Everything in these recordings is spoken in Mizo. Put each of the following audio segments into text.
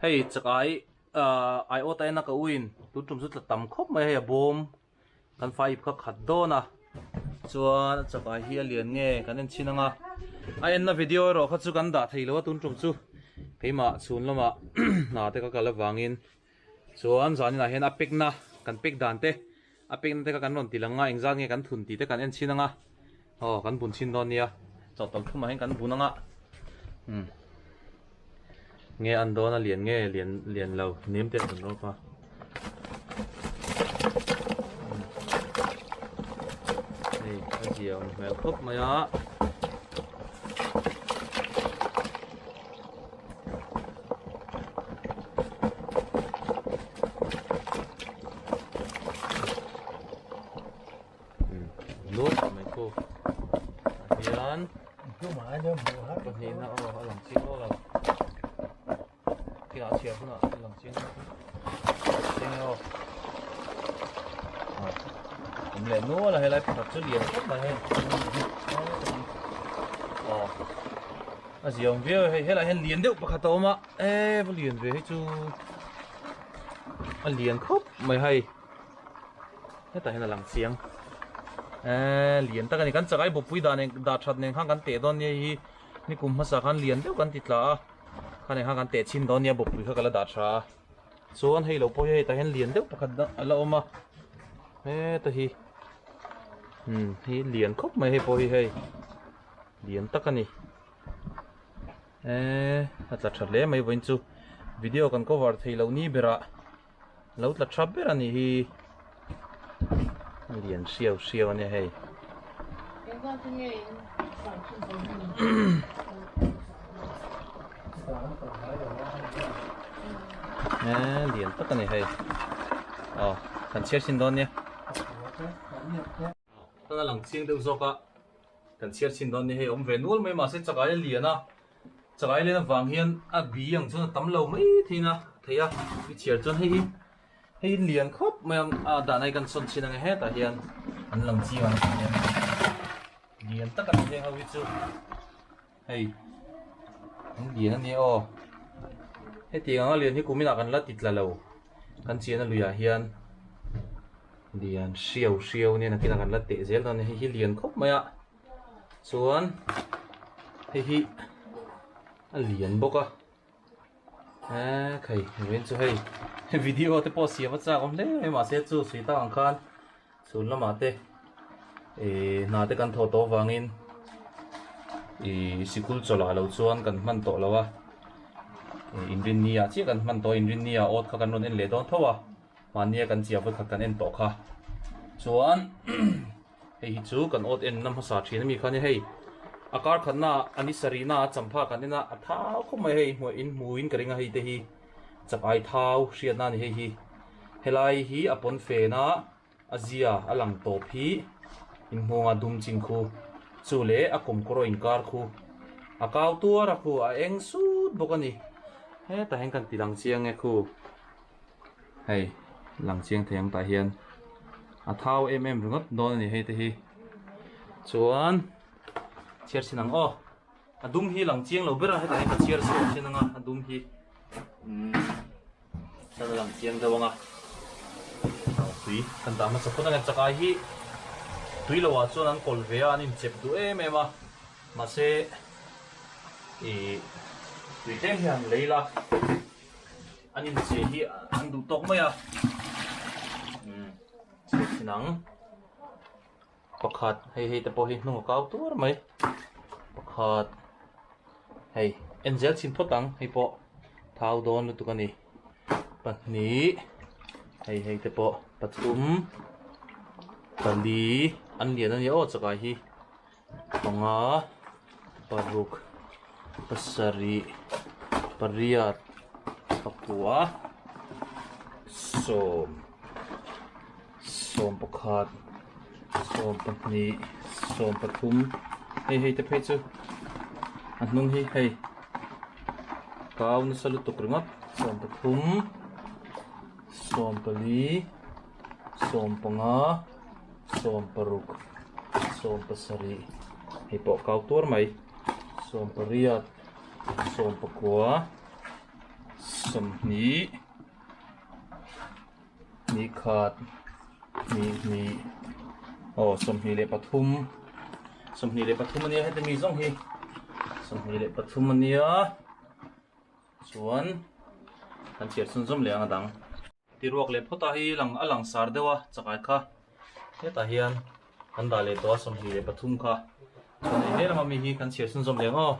Hei chakai ah aiawt a en a ka uin tun tum chu tla tam khawp mai hei a bawm kan fai ip kha khat dawn a chuan a chakai hi a lian nge kan en chhin ang a a enna video erawh kha chu kan dah thei lo a tun tum chu keimah chhun lamah hna te ka kal avangin chuan zaninah hian a pek na kan pek dan te a pek na te kha kan rawn ti lang a engzat nge kan thun tih te kan en chhin ang a aw kan bun chhin dawn nia chawhtawlh thumah hian kan bun ang a umm nge an dawn a lian nge lian lian lo nim te an rawp a hei a zia awm hmel khawp mai a. Lut mai khu ah hian pahnihna aw a lang chiang lo khi ah chhiar hunah a lang chiang chiang aw awm leh nual a helai pakhat chu lian khawp mai hei aw a ziaawm viau a hei helaiah hian lian deuh pakhat a awm a e va lian ve hei chu a lian khawp mai hei. Hetah hian a lang chiang eee lian tak a ni kan chakai bawkpui dah nen dah that nen khan kan teh dawn nia hei hi nikum hmasa khan lian deuh kan ti tla a kha nen khan kan teh chhin dawn nia bawkpui kha ka la dah tha a chuan hei lo pawh hi hetah hian lian deuh pakhat a la awm a heta hi umm hei lian khawp mai hei pawh hi hei lian tak a ni eee a tla tha hle mai vawiin chu video kan cover thei loh ni berah. Lo tla tha ber a nih hi lian hriau hriau a nia hei. Eee lian tak a ni hei aw kan chhiar chhin dawn nia. Tuna lang chiang deuh zawk a kan chhiar chhin dawn nia hei awm ve nual mai mahse chakai a lian a. Chakai len avang hian a bi ang chuan a tam lo mai thein a thei a, i chhiar chuan hei hi hei hi lian khawp mai ang a dan ai kan sawn chhin ang e hetah hian an lang chiang ang tah hian lian tak a ni heng ho hi chu hei an lian a nia aw hetiang anga lian hi kuminah kan la ti tla lo kan chian a luiah hian lian hriau hriau nen a kinah kan la teh zel dawn a ni hei hi lian khawp mai a. Chuan hei hi a lian bawk a eee khai vawiin chu hei video te pawh siam a chak awm hle mai mahse chu sui tak ang khan chhun lamah te ihh hna te kan thawh tawh avangin ihh sikul chawlh ah lo chuan kan hman tawh lo a ih inrinni ah chiah kan hman tawh a inrinni ah awt kha kan rawn en leh dawn tho a mahnia kan chiah vawikhat kan en tawh kha chuan. Hei hi chu kan awt en na hmasa thin ami kha nia hei a kar khatna a ni sarih na a champha kan en a a thau khawp mai hei hmuh in hmu in ka ring a hei te hi chak ai thau hriatna a ni hei hi helai hi a pawn fen a a zia a lang tawp hi inhmunga dum chin khu chu leh a kawmkawr aw inkar khu a kau tuar a khu a eng sut bawk a ni hetah hian kan ti lang chiang e khu. Hei lang chiang thei ang tah hian a thau em em ringawt dawn a ni hei te hi chuan chhiar chhin ang aw a dum hi lang chiang lo ber a hetah hian ka chhiar chhuak thin ang a a dum hi umm chuan a lang chiang deuh ang a tui kan dah hmasa phawt ang e chakai hi tui lo ah chuan an kawl ve a an inchep duh em em a mahse ih tui tlem hian lei la. An inchei hi an duh tawk mai a umm chhe thin ang pakhat hei hei te pawh hi hnung a kau tur mai pakhat hei en zel chhin phawt ang hei pawh thau dawn lutuk a ni pahnih hei hei te pawh pathum pali an lian a nia aw chakai hi. Panga, paruk, pasarih, pariat, pakua, sawm, sawm pakhat, sawm pahnih, sawm pathum, hei hei te phei chu a hnung hi hei kau nasa lutuk ringawt sawm pathum, sawm pali, sawm panga. Sawmparuk, sawmpasarih, hei pawh kau tuar mai, sawmpariat, sawmpakua, 20 ni khat ni hnih aw 23 23 ania heti mi zawng hi 23 ania chuan kan chhiar chhunzawm leh ang a dang. Tiruak leh phawt a hei lang a langsar deuh a chakai kha hetah hian kan dah leh tawh a 23 kha chuan hei lama mi hi kan chhiar chhunzawm leh ang aw.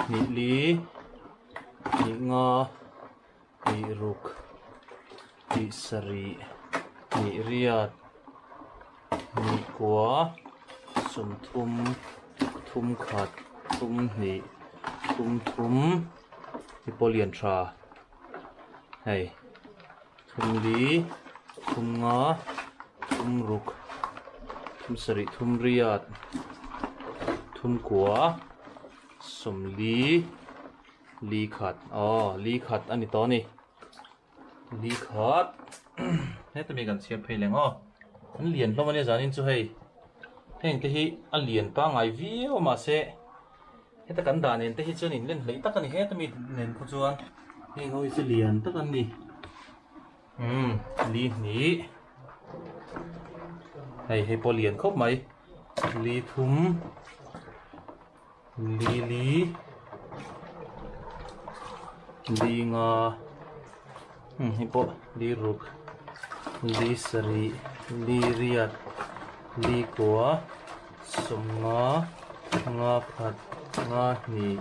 Hnih li hnih nga hnih ruk hnih sarih hnih riat hnih kua sawmthum thum khat thum hnih thum thum hi pawh lian tha hei thum li thum nga thum ruk thum sarih thum riat thum kua sawmli li khat aw li khat a ni tawh a ni li khat heta mi kan chhiar phei leng aw an lian hlawm a nia zanin chu hei heng te hi a lian pangngai viau a mahse Heta kan dah nen te hi chuan in len hleih tak a ni heta mi nen khaw chuan heng ho hi chu lian tak an ni umm li hnih hei hei pawh lian khawp mai li thum li li li nga umm hei pawh li ruk li sarih li riat li kua. Sawmnga, nga khat, nga hnih,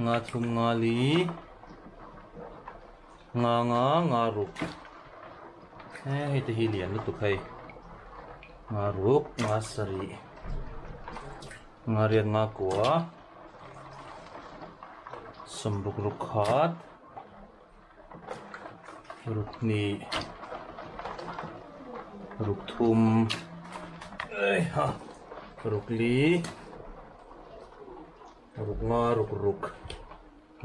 nga thum nga li, nga nga nga ruk he hei te hi lian lutuk hei nga ruk nga sarih nga riat nga kua sawmruk ruk khat. Ruk hnih ruk thum eiha ruk li ruk nga ruk ruk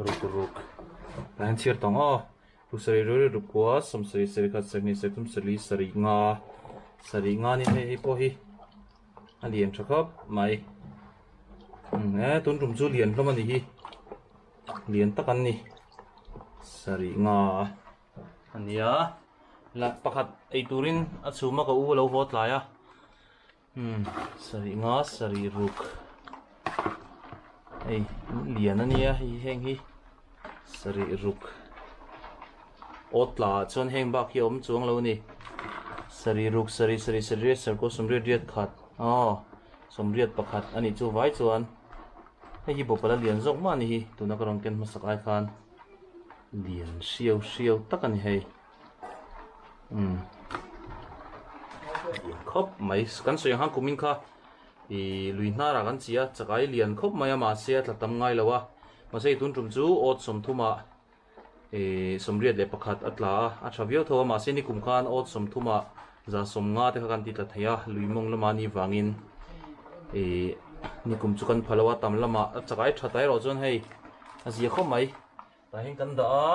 ruk ruk tah hian chhiar tawng aw ruk sarih ruk riat ruk kua sawm sarih sarih khat sarih hnih sarih thum sarih li sarih nga sarih nga ni hei hei pawh hi a lian tha khawp mai e tun tum chu lian hlawm a ni hi. Lian tak an ni. Sarih nga a nia. La pakhat ei turin a chhum a ka u lo haw tlai a. Umm sarih nga sarih ruk. Hei lian a nia hei heng hi sarih ruk. Aw tla ah chuan heng bak hi a awm chuang lo a ni. Sarih ruk sarih sarih sarih riat sarkaw sawmriat riat khat aw sawmriat pakhat a nih chu vai chuan. Hei hi bawpala lian zawk mah a ni hi tuna ka rawn ken hmasak ai khan lian hriau hriau tak a ni hei umm lian khawp mai kan sawi ang khan kumin kha ih lui hnar ah kan chi a chakai lian khawp mai a mahse a tla tam ngai lo a mahse hei tun tum chu awt sawmthum ah ih 81 a tla a a tha viau tho a mahse nikum khan awt 30 ah 150 te kha kan ti tla thei a lui mawng lama ni vangin ih nikum chu kan pha lo a tam lamah a chakai tha ta erawh chuan hei a zia khawp mai tah hian kan dah a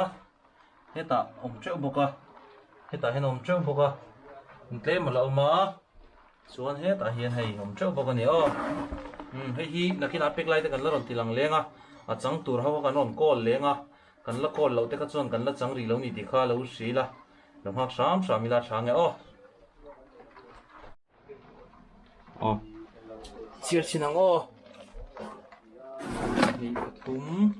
hetah awm teuh bawk a hetah hian awm teuh bawk a tlem a la awm a. Chuan hetah hian hei awm teuh bawk a ni aw. Umm hei hi nakinah pek lai te kan la rawn ti lang leng a, a chang tur ho kha kan rawn call leng a, kan la call loh te kha chuan kan la chang rih lo ni tih kha lo hrilh a, lo nghak hram hram ila tha nge aw. Aw chhiar chhin ang aw. Hnih pathum.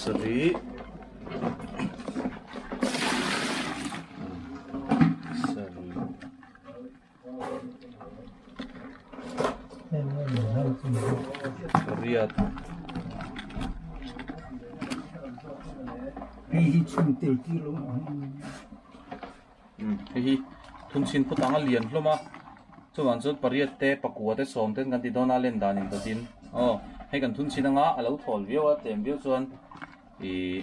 Sarih sarih Pariat. Hei hi chhung tel tir lo Hei hi thun chhin phawt ang a lian hlawm a chuvang chuan pariat te pakua te sawm ten kan ti dawn a len dan in dawtin aw hei kan thun chhin anga a lo thawl viau a tlem viau chuan ih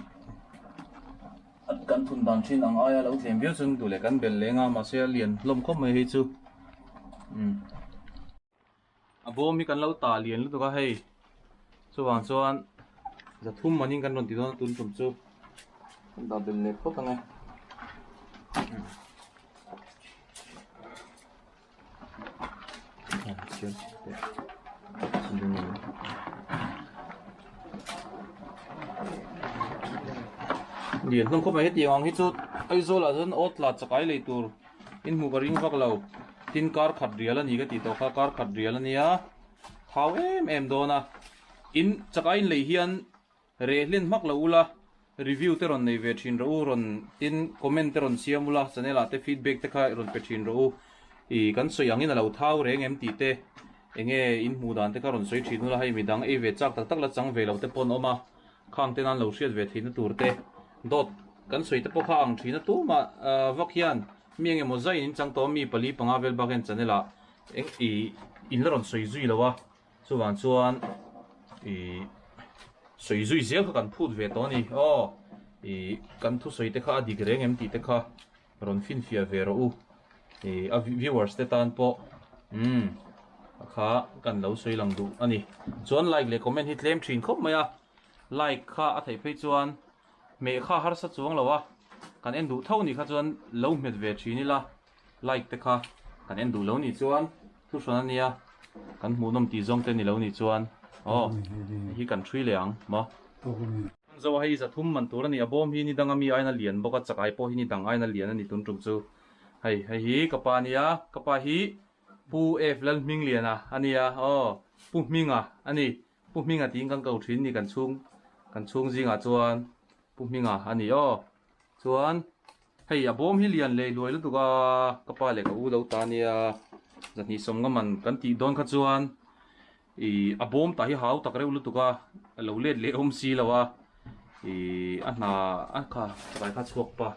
Kan thun dan thin ang aia lo tlem viau chuan duh leh kan belh leng a mahse a lian hlawm khawp mai hei chu umm a bawm hi kan lo tah lian lutuk a hei Chuvang chuan zathum manin kan rawn ti dawn a tun tum chu kan dah belh leh phawt ang e. Lian hlawm khawp mai hetiang ang hi chu Aizawl ah chuan awt tla chakai lei tur in hmuh ka ring vak lo tin kar khat rial a ni ka tih tawh kha kar khat rial a nia thau em em dawn a in chakai in lei hian Reh hlen hmak lo ula, review te rawn nei ve thin rawh u, rawn tin comment te rawn siam ula, channel ah te feedback te kha rawn pe thin rawh u, ih kan sawi angin a lo thau reng em tih te, enge in hmuh dan te kha rawn sawi thin ula, hei midang ei ve chak tak tak la chang ve lo te pawh an awm a, khang te nan lo hriat ve theihna tur te, dawt kan sawi te pawh kha ang thin a tumah vak hian mi engemaw zaiin in chang tawh a, mi pali panga vel bak hian channel ah eng ih in la rawn sawi zui lo a. Chuvang chuan ih sawi zui zel kha kan phut ve tawh a ni. Aw ih kan thusawi te kha a dik reng em tih te kha rawn finfiah ve rawh u. Ih a viewers te tan pawh umm a kha kan lo sawi lang duh a ni. Chuan like leh comment hi tlem thin khawp mai a, like kha a theih phei chuan hmeh kha harsa chuang lo a, kan en duh tho ni kha chuan lo hmet ve thin ila. Like te kha kan en duh lo nih chuan thu hrawn a nia, kan hmuhnawm tih zawng te ni lo nih chuan aw hei hi kan hrui leh ang maw. Zo a hei zathum man tur a ni, a bawm hi ni danga mi aina lian bawk a, chakai pawh hi ni dang aina lian a ni tun tum chu. Hei hei hi ka pa a nia, ka pa hi Pu F Lalhmingliana a nia aw, Pu Hminga a ni, Pu Hminga tiin kan ko thin ni kan chhung kan chhung zingah chuan Pu Hminga a ni aw. Chuan hei a bawm hi lian lei luai lutuk a, ka pa leh ka u lo ta nia, zahnih sawm nga man kan tih dawn kha chuan ih a bawm tah hi hau tak reuh lutuk a, a lo let leh awm si lo a, ih a hna a kha chakai kha chhuak pa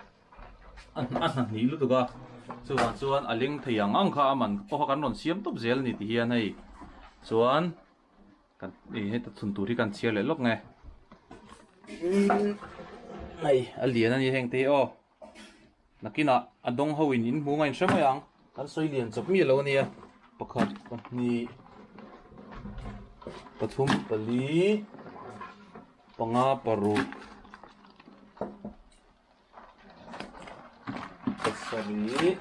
a a hna hnih lutuk a, chuvang chuan a leng thei ang ang kha a man pawh kha kan rawn siam tawp zel a ni ti hian hei chuan. Kan ih heta thun tur hi kan chhiar leh lawk nge. Hei a lian a ni heng te hi aw. Nakinah a dawng ho in in hmu ngain hre mai ang. Kan sawi lian chawp miah lo a nia. Pakhat, pahnih, pathum, pali, panga, paruk. Pasarih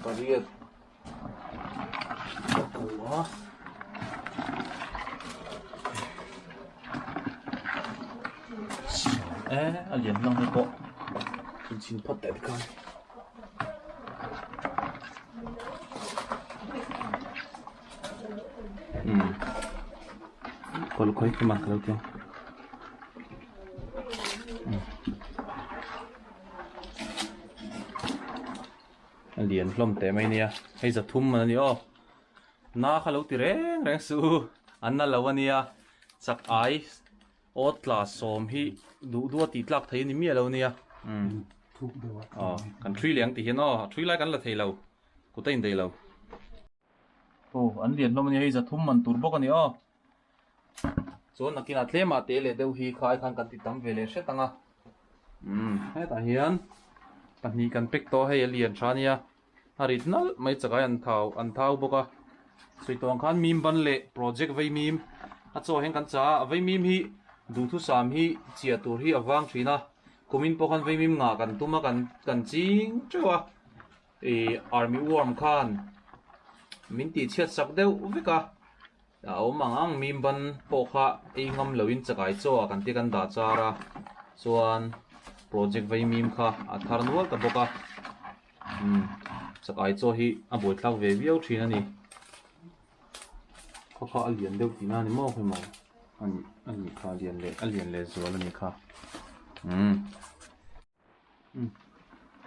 pariat pakua sawm e a lian lang hi pawh inchhin phawt teh tikhan. Umm kawlkhawi te man ka lo ti ang. A lian hlawm teh mai nia hei zathum man a ni aw na kha lo ti reng reng suh u an na lo a nia chak ai aw tla sawm hi duh duh a tih tlak thei a ni miah lo nia umm aw kan thui leh ang tih hian aw a thui lai kan la thei lo kut a indaih lo aw an lian hlawm a nia hei zathum man tur bawk a ni aw. Chuan nakinah tlemah te leh deuh hi khai khan kan ti tam ve leh hret ang a. Umm hetah hian pahnih kan pack tawh a hei a lian tha ania a rit nalh mai chakai an thau an thau bawk a. Sawi tawh ang khan mim ban leh project vei mim a chaw hian kan chah a, vei mim hi duhthusam hi chiah tur hi a vang thin a, kumin pawh khan vei mim ngah kan tum a kan kan ching teuh a ih army worm khan min tih chhiat sak deuh vek a. A awm ang ang mim ban pawh kha ei ngam loin chakai chaw ah kan ti kan dah char a chuan project vei mim kha a thar nual ta bawk a umm chakai chaw hi a buaithlak ve viau thin a ni khaw kha a lian deuh tihna a ni maw khawi maw a nih a nih kha a lian leh a lian leh zual a nih kha umm.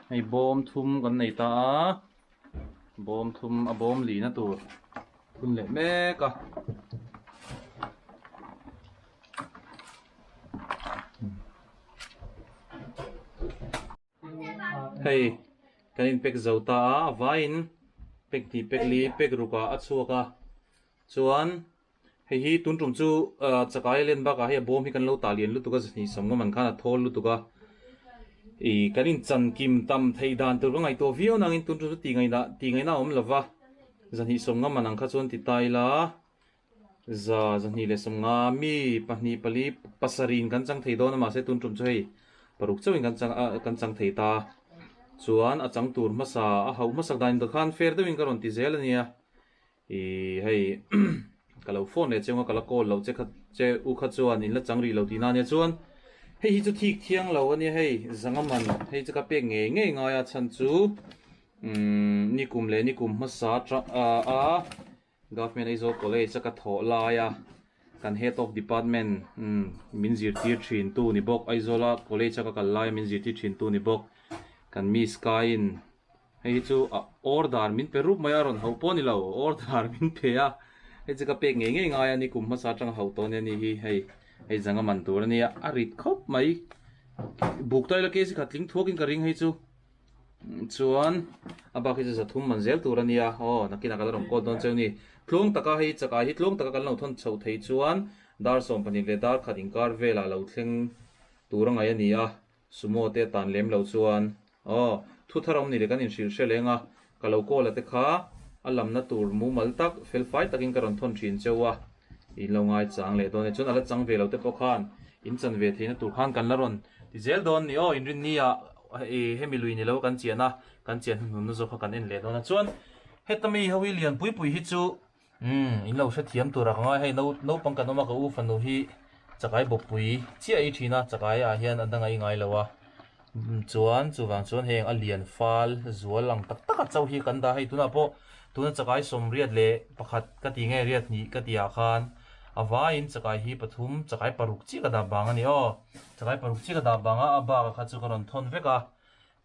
Hei bawm thum kan nei ta a, bawm thum a bawm lihna tur thun leh mek a. Hei kan in pack zo ta a, a vaiin pack hnih pack li pack ruk ah a chhuak a, chuan Hei hi tun tum chu chakai a len bakah hei a bawm hi kan lo tah lian lutuk a zahnih sawm ngam an khan a thawl lutuk a ih kan inchan kim tam theih dan tur ka ngaihtuah viau nangin tun tum chu tih ngaihna tih ngaihna a awm lova zahnih sawm ngam an ang kha chuan ti ta ila 125 mi pahnih pali pasarih in kan chang thei dawn a mahse tun tum chu hei paruk chauhin kan chang ah kan chang thei ta chuan a chang tur hmasa a hauh hmasak dan in khan fair deuhin ka rawn ti zel a nia ih hei ka lo phone leh cheu a ka la call loh che kha che u kha chuan in la chang rih lo tihna ania chuan hei hi chu thik thiang lo a nia hei zanga man hei chu ka pek ngei ngei ngai a chhan chu umm nikum leh nikum hmasa a Government Aizawl College a ka thawh lai a kan Head of Department min zirtir thin tu ni bawk Aizawl a College a ka kal lai a min zirtir thin tu ni bawk kan Miss Kaiin hei hi chu a order min pe rup mai a rawn hauh pawh a ni lo order min pe a hei chu ka pek ngei ngei ngai a ni kum hmasa atanga hauh tawh a nia ni hi hei hei zanga man tur a nia a rit khawp mai buk taila kc khat tling thuak in ka ring hei chu. Chuan a bak hi chu zathum man zel tur a nia aw nakinah ka la rawn call dawn cheu ni. Tluang taka hei chakai hi tluang taka kan lo thawn chhoh thei chuan dar 12 leh dar khat inkar velah lo thleng tur a ngaih a ni a, sumo te a tan lem lo chuan aw thu thar awm ni leh kan inhrilh hre leng a, ka lo call a te kha a lamna tur mumal tak fel fai takin ka rawn thawn thin cheu a, in lo ngai chang leh dawn e. Chuan a la chang ve lo te pawh khan in chan ve theihna tur khan kan la rawn ti zel dawn ni aw inrinni ah. Hei hemi lui ni lo kan chian a, kan chian hnuhnun na zawk kha kan en leh dawn a. Chuan heta mi ho hi lian pui pui hi chu umm in lo hrethiam tur a ka ngai hei naupang kan awm a ka u fanu hi chakai bawppui chiah ei thin a chakai ah hian a dang a i ngai lo a chuan chuvang chuan heng a lian fal zual ang tak tak a chauh hi kan dah hei tunah pawh tuna chakai 81 ka ti nge riat hnih ka tih ah khan a vaiin chakai hi pathum chakai paruk chiah ka dah bang a ni aw. Chakai paruk chiah ka dah bang a, a bak a kha chu ka rawn thawn vek a.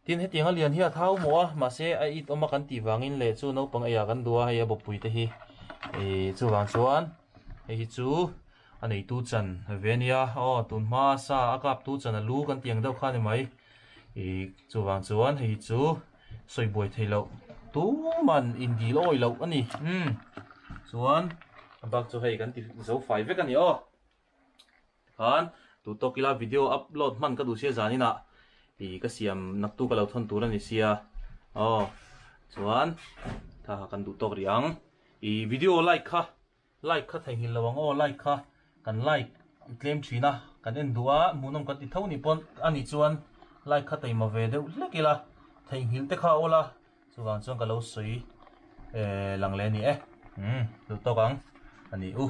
Tin, hetiang a lian hi a thau mawh a, mahse a it awm a kan tih vangin leh chu naupang eiah kan duh a, hei a bawppui te hi ih chuvang chuan hei hi chu a neitu chan ve a nia aw tun hma sa a kaptu chan a lu kan tih ang deuh kha a ni mai ih chuvang chuan hei hi chu sawi buai thei loh tuman indil awi loh a ni umm chuan a bak chu hei kan ti zo fai vek a ni aw. Khan tu tawk ila video upload hman ka duh sia zanin ah ih ka siam naktu ka lo thawn tur a ni sia aw chuan tha kha kan duh tawk rih ang ih video like kha like kha theihnghilh lo ang aw like kha kan like tlem thin a kan en duh a hmuhnawm kan ti tho ni pawn a nih chuan like kha taima ve deuh hlek ila theihnghilh te kha awl a chuvang chuan ka lo sawi eh lang leh a ni e umm duh tawk ang a ni u.